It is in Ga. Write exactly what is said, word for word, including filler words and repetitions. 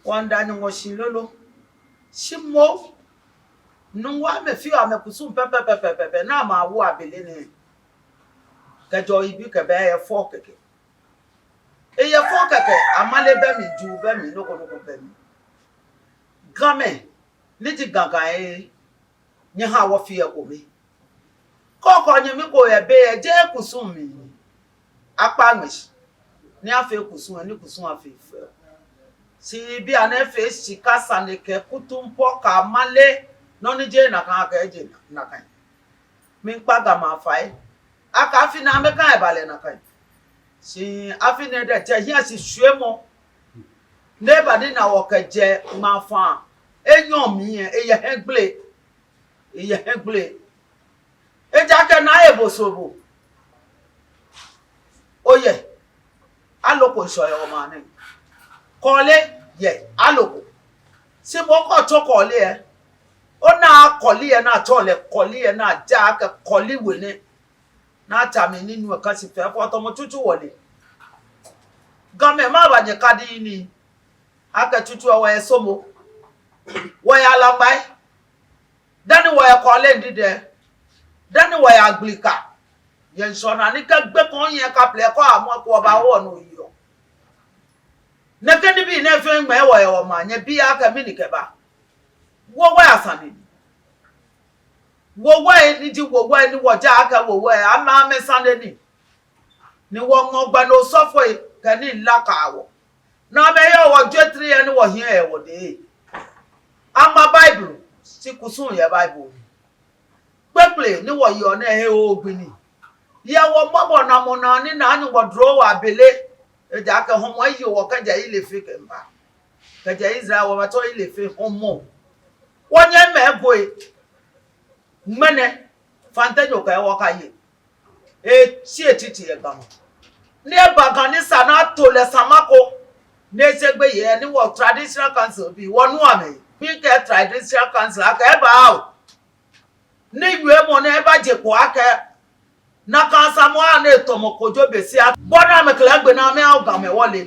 Wɔmiida Nyɔŋmɔ shi lolo. Shi moŋ, Nuŋua amɛfeɔ amɛkusum pɛpɛɛpɛ ni amɛwo abele nɛɛ. Kɛjɛ oyibi kɛba, eyɛ fɛo kɛkɛ. Eyɛ fɛo kɛkɛ, amale bɛ mli, juu bɛ mli, nɔ ko nɔ ko bɛ mli. Gamɛi ni ji Ga Gamɛi, nyɛhaa wɔfea ekome. Kɔkɔ nyɛmi ko yɛ be yɛ jeee kusum mli. Akpa ŋmɛ shi ni afee kusum, ni kusum afee fɛo. Shi bianɛ efee shika sane kɛ kutumpɔɔ kɛ amale, nɔ ni jeee nakai akɛɛ eji nakai. Miikpa Gamɛi afai akɛ afi nɛɛ amɛkã ebalɛ nakai. Shi afi nɛɛ diɛŋtsɛ hiɛshishwiemɔ ni eba ni ena wɔ kɛjɛ ŋmaa faa enyɔ mli lɛ, eyɛ hiɛgbele. Eyɛ hiɛgbele. Ejaakɛ naa ebo soro bo. Oyɛ. Aloo ko ŋshɔ yɛ wɔmaŋ nɛɛ. Kɔɔle yɛ. Aloo ko. Shi mɔ ko tsɔ kɔɔle lɛ, ona kɔɔle lɛ ni atsɛɔ lɛ kɔɔle lɛ ni atsɛɔ akɛ kɔɔle we nɛ. Ni atsɛ mli ni nu lɛ kã shi fɛfɛo tamɔ tsutsu wɔle. Gamɛi, maba nyɛkadi nii akɛ tsutsu lɛ wɔyɛ somo. Wɔyɛ alagbai. Dani wɔyɛ kɔɔle ndidɛ, dani wɔyɛ agblika. Yɛ ŋshɔnaa ni kɛ gbekɛ ko yɛ kaplɛ ko amɔ ko wɔbawo nɔ yɔɔ. Nɛkɛ nibii nɛɛ fɛɛ ŋmɛɛ wɔyɛ wɔmaŋ, nyɛbi akɛ mɛni kɛba. Wowɛ asane ni. Wowɛ ni ji wowɛ ni wɔjaa akɛ wowɛ, amɛ amɛsane ni. Ni wɔŋɔ gbɛ nɔ osɔfoi kɛ nii lakaa wɔ. Ni amɛyɔɔ wɔ jwetri lɛ ni wɔhiɛ yɛ wɔdɛŋ. Aŋma Bible, shi kusum yɛ Bible. Kpekple ni wɔyɔɔ nɛɛ he ogbi ni. Yɛ wɔmɔbɔnalɛ naa ni naa ni wɔdro wɔ abele. Ejaakɛ hɔmɔ eyi wɔ kɛjɛ Ile Ife kɛmiiba. Kɛjɛ Israel wɔbatɔ Ile Ife hɔmɔ. Wɔnyɛmimɛi egbo. Ŋmɛnɛ, Fante nyɔ kɛ wɔ kaye. Etsi etiti yɛ Ga mli. Ni eba Ga ni esa ni ato lɛ sama ko. Ni eshɛ gbeyei ni wɔ traditional council bii, wɔnu amɛ. Mikɛɛ traditional council akɛ eba oo. Ni wiemɔ nɛɛ ebaje kpo akɛ nakai asafoiatsɛmɛi ni etamɔ Kojo Bese a. Bɔ ni amɛkɛ lɛ egbe naa amɛha Gamɛi wɔle.